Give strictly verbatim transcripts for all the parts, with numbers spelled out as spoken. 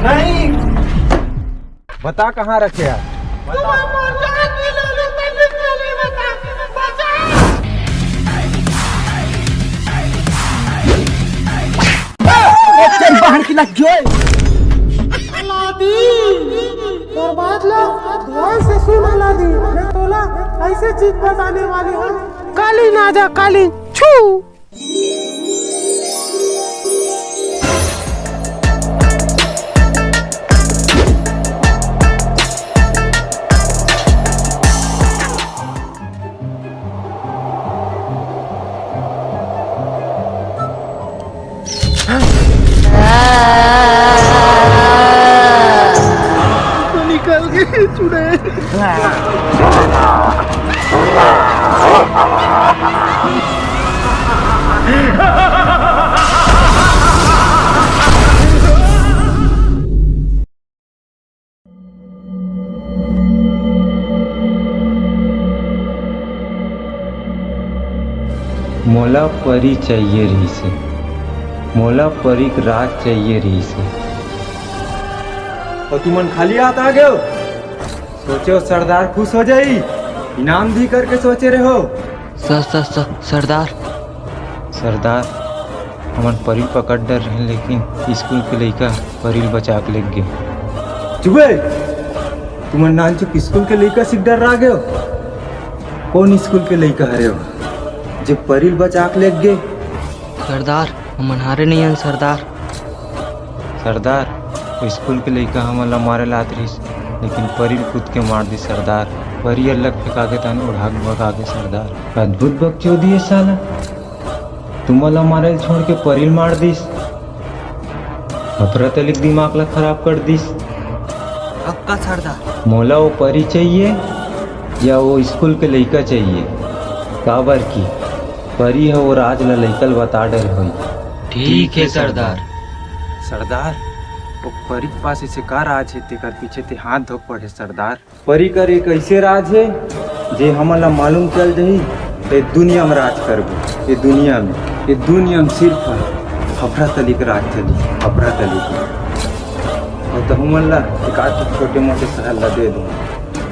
नहीं। बता कहाँ रखे यार। तेरी बहन की लग गई। अलादीन, तोर बात ला ध्यान से सुन अलादीन, मैं तोला ऐसे चीज बताने वाली हूँ। काली ना जा काली छू। निकल गए चुड़ैल। मोला परी चाहिए रहिस हे, मोला परी के राज चाहिए रहिस हे। अउ तुमन खाली हाथ आ गए हो? सोचे हो सरदार खुश हो जाई, इनाम दी करके सोचे रहे हो? स-, स-, स-, सरदार। सरदार, हमन परी पकड़ डर रहेन, लेकिन स्कूल के लइका परी ल बचा के लेग गे। चुप बे! तुमन नानचुक स्कूल के लइका से डर रह गए हो? कौन स्कूल के लइका हरे हो, जे परी ल बचा के लेग गे? सरदार, हमन हारे नइ हन सरदार। सरदार, वो स्कूल के लइका हमन ला मारे ला आत रहिस, लेकिन परी ल कूद के मार दिस सरदार। परी अल्लग फेंका के तहन उड़ा के भगा गे सरदार। अद्भुत बकचोदी हे साला, तुमन ला मारे ल छोड़ के परी ल मार दिस। अफरा तली के दिमाग ला खराब कर दिस। अब का सरदार? मोला वो परी चाहिए या वो स्कूल के लइका चाहिए? काबर की परी ह वो राज ला लइका ल बता डरे होही। ठीक हे सरदार। सरदार, वो परी के पास ऐसे का राज हे, तेकर पीछे ते हाथ धो पड़े सरदार। परी कर एक ऐसे राज हे, जे हमन ला मालूम चल जाही, ते दुनिया में राज करबो। ये दुनिया में, ये दुनिया में सिर्फ अफरा तली के राज चली, अफरा तली के। अउ तहु मन ला एक आध छोटे मोटे शहर ला दे दूँ,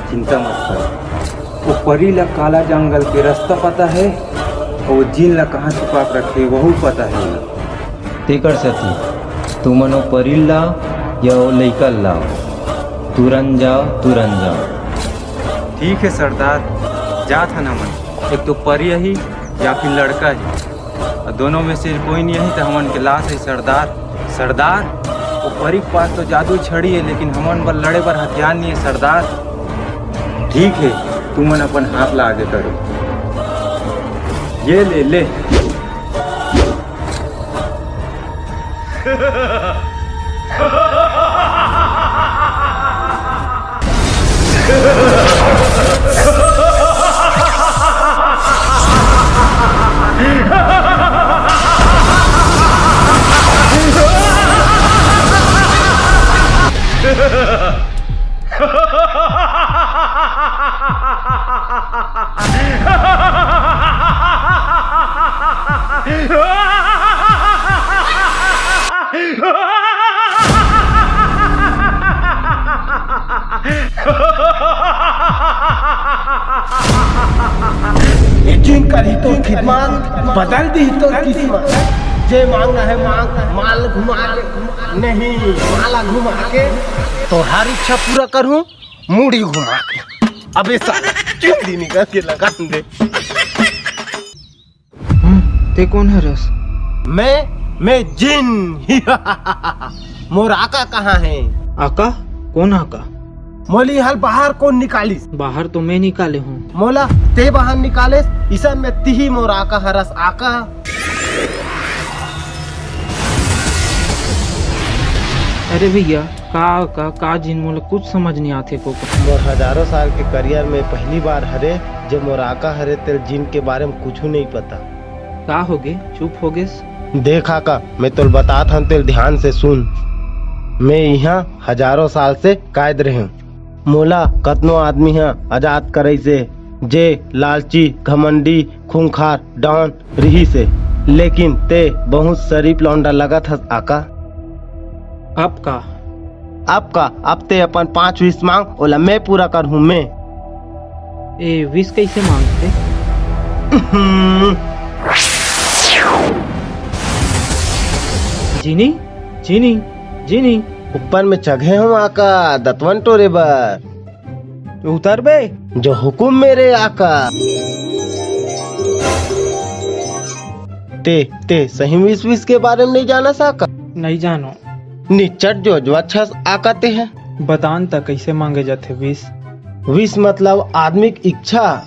चिंता मत कर। वो परी ला काला जंगल के रास्ता पता हे, अउ वो जिन ला कहाँ छुपा के रखे, वहू पता हे। तेकर सेती तुमन ओ परी ल लाव या ओ लइका ल लाव, तुरंत जाव, तुरंत जाव। ठीक हे सरदार, जात हन हमन। एक तो परी आही या फिर लड़का ही, अउ दोनों में से कोई नहीं आही त हमन के लाश हे सरदार। सरदार, ओ परी के पास तो जादू छड़ी हे, लेकिन हमन बर लड़े बर हथियार नहीं हे सरदार। ठीक हे, तुमन अपन हाथ ला आगे करो। ये ले, ले। ए जिन करही तोर खिदमत, बदल दिही तोर किस्मत। जे मांगना हे मांग, माल घुमा ले, नहीं, माला घुमा के तोहार इच्छा पूरा करहूं, मुड़ी घुमा के। अबे साला, जिंदी निकल के लगाम दे। हम्म, ते कोन हरस? मैं, मैं जिन। मोर आका कहाँ हे? आका? कोन आका? मोला इहाँ ले बाहर कोन निकालिस? बाहर तो मैं निकाले हूँ। मोला ते बाहर निकालेस, इसन में तिही मोर आका हरस, आका। अरे भैया, का, का, का जिन, मोला कुछ समझ नहीं आथे को। मोर हजारों साल के करियर में पहली बार हरे, जे मोर आका हरे, तेल जिन के बारे में कुछू नहीं पता। का होगे? चुप होगेस? देख आका, मैं तोल बतात हन, तेल ध्यान से सुन। मैं इहाँ हजारों साल से कैद रहें। मोला कतनो आदमी ह आजाद करइसे, जे लालची, घमंडी, खूंखार, डॉन रिहिसे, लेकिन ते बहुत शरीफ लौंडा लगत हस आका। अब का? अब का? अब ते अपन पांच विश मांग, ओला मैं पूरा करहूं, मैं। ए, विश कैसे मांगथे? हम्म। जीनी, जीनी, जीनी। ऊपर में चघे हूं आका, दतवन टोरे बर। उतर बे। जो हुकुम मेरे आका। ते, ते सही विश, विश के बारे में नहीं जानस आका? नहीं जानो। निचट जो, जो अच्छा आका ते है। बतान त कैसे मांगे जाथे विश? विश मतलब आदमी की इच्छा।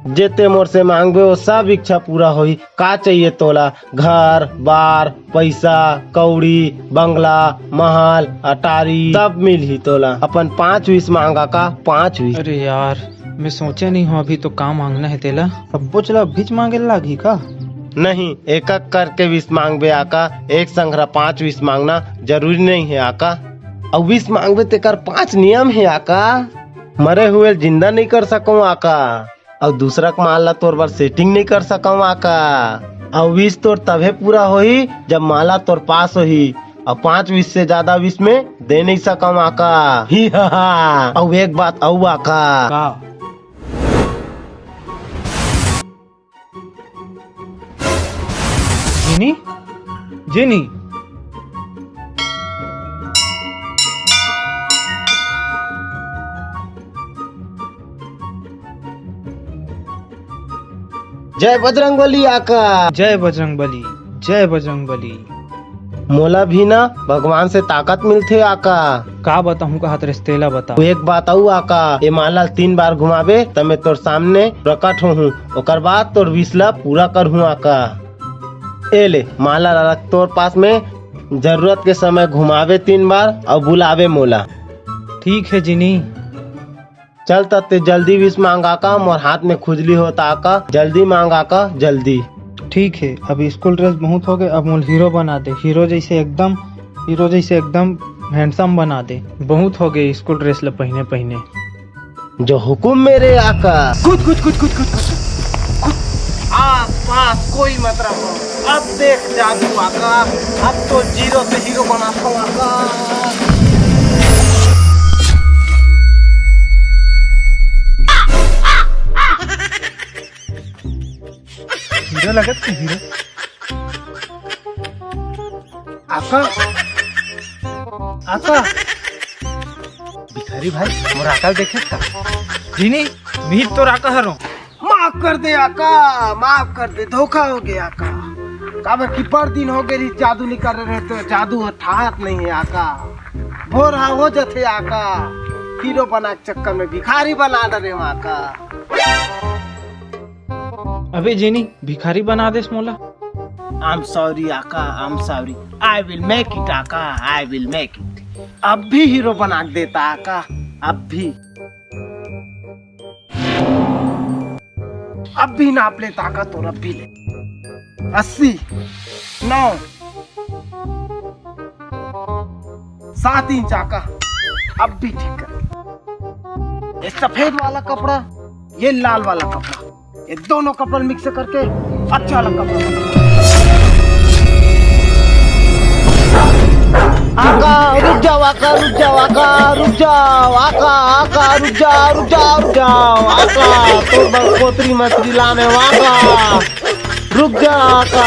जे ते मोर से मांगबे, वो सब इच्छा पूरा होही। का चाहिए तोला? घर, बार, पैसा, कौड़ी, बंगला, महल, अटारी, सब मिलही तोला। अपन पांच विश मांग आका, पांच विश। अरे यार, मैं सोचे नहीं हूँ अभी तो का मांगना है तेला। सब्बो चला अभीच मांगे लागही का? नहीं, एक एक करके विश मांगबे आका, एक संघरा पांच विश मांगना जरूरी नहीं है आका। अउ विश मांगबे तेकर पांच नियम है आका। मरे हुए ल जिंदा नहीं कर सकूं आका। अउ दूसरा के माल ला तोर बर सेटिंग नहीं कर सकंव आका। अउ विश तोर तभे पूरा होही जब माला तोर पास होही। अउ पांच विश से ज्यादा विश में दे नहीं सकंव आका। ही हा हा। अउ एक बात अउ आका। का? जीनी, जीनी। जय बजरंग बली आका। जय बजरंग बली, जय बजरंग बली। मोला भी ना भगवान से ताकत मिलथे आका। का बताहूँ कहत रेस तेला बता। एक बात अउ आका, ए माला ल तीन बार घुमाबे त मैं तोर सामने प्रकट होहूँ, ओकर बाद तोर विश ला पूरा करहूँ आका। ए ले माला ला रख तोर पास में, जरूरत के समय घुमाबे तीन बार अउ बुलाबे मोला। ठीक है जीनी। चल त ते जल्दी विश मांग आका, मोर हाथ में खुजली होत आका, जल्दी मांग आका, जल्दी। ठीक है, अब स्कूल ड्रेस बहुत हो गए, अब मोल हीरो बना दे, हीरो जैसे एकदम, हीरो जैसे एकदम हैंडसम बना दे। बहुत हो गए स्कूल ड्रेस ल पहिने पहिने। जो हुकुम मेरे आका। कुछ, कुछ, कुछ, कुछ, कुछ, कुछ, कुछ। आस पास कोई मत रहो। अब देख जादू आका, अब तो जीरो से हीरो बनाता हूँ आका। हीरो लगत कि हीरो? आका, आका, भिखारी भाई, मोर आका ल देखे का? जीनी, मीत तोर आका हरो। माफ कर दे आका, माफ कर दे, धोखा हो गया आका। काबर कि बड़ दिन हो गए रही, जादू नहीं कर रहे तो जादू ह ठात नहीं है आका। भोर हा हो जथे आका, हीरो बना के चक्कर में भिखारी बना डरे आका। अबे जीनी, भिखारी बना देस मोला। I'm sorry आका, I'm sorry। I will make it आका, I will make it। अब भी हीरो बना के देता आका, अब भी। अब भी नाप ले ताकत और अब भी ले। अस्सी, नौ, सात इंच आका, अब भी ठीक कर। ये सफेद वाला कपड़ा, ये लाल वाला कपड़ा, ये दोनों कपड़ा मिक्स करके अच्छा वाला कपड़ा बना। आका, रुक जाओ, आका, रुक जाओ, आका, रुक जाओ, आका, आका, रुक जाओ, रुक जाओ, रुक जाओ, आका, तोर बर कोतरी मछली लाने वाला, रुक जा, आका।